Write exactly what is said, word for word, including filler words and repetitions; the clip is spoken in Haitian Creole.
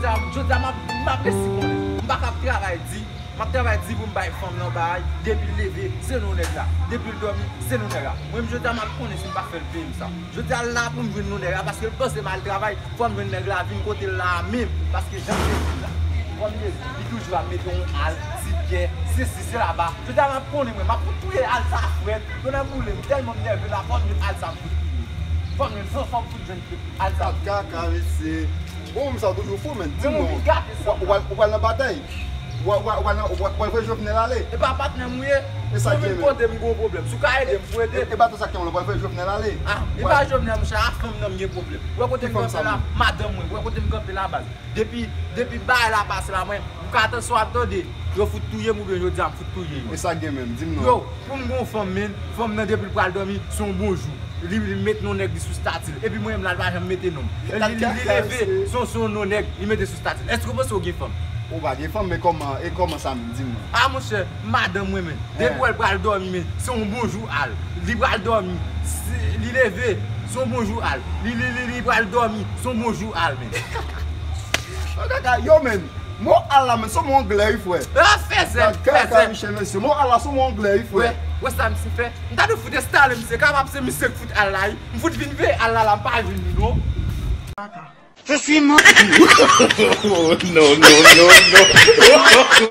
Jodi a, m ap, m ap resi konnen. M pa ka ap travay di, m ap travay di pou m bay fanm nan bagay. Depi l leve, se non nèg la. Depi l dòmi, se non nèg la. Mwen menm jodi a, m ap konnen si m pa fè l peye m sa. Jodi a, l la pou m jwenn non nèg la, paske l panse m al travay, fò m jwenn nèg la vin kote l la a menm. Paske jan m te di l la, kòm li, li toujou ap mete yon al, ti kè, sesi, sela ba. Jodi a, m ap konnen mwen, m ap fout touye al sa frèt. Tonnè boule m, tèlman m nève la, fò m jwenn al sa m fout touye. Fò m jwenn, fò, fò m fout jwenn al sa. Kat kaka, mesye. Bon, m sa toujou fou, men di m non. Ou pral, ou pral nan batay. Ou pral, ou pral, ou pral, ou pral voye Jovenel ale. E pa patnè m ou ye. E sa ki vin kote m gon pwoblèm. Si w ka ede m, pou ede. E, e pa tout sa ki w pral voye Jovenel ale. Ah, e pa Jovenel, monchè, a fanm nan m gen pwoblèm. Ou wè kote m kanpe la, madanm mwen, ou wè kote m kanpe la, baz. Depi, depi bagay la pase la, mwen, m ka atann si w ap tande, yo fout touye m oubyen jodi a m fout touye yo. E sa k gen menm, di m non. Yo, pou m gon fanm, men, fanm nan depi l pral dòmi, se yon bonjou. Li, li met non nèg li sou stati l. Epi mwen menm la, li pa janm mete non m. Li, li, li leve, se yon, se yon non nèg, li mete sou stati l. Èske w panse w gen fanm? Ou pa gen fanm, men kòman, e kòman sa menm, di m non. Ah, monchè, madanm mwen, men. Depi w wè l pral dòmi, men, se yon bonjou al. Li pral dòmi, se, li leve, se yon bonjou al. Li, li, li, li pral dòmi, se yon bonjou al, men. Yo, men, mo al la, men, se mo anglè, wi, frè. Ah, fèzè, fèzè. Kaka, Michel, mesye. Mo al la, se mo anglè, wi, frè. Wè, wè sa misye fè? M ta dwe fout enstale misye, kapab se misye k fout al la, wi. M fout vin veye al la, la, m pa jwenn li, non. Je suis mort. Oh, non, non, non, non.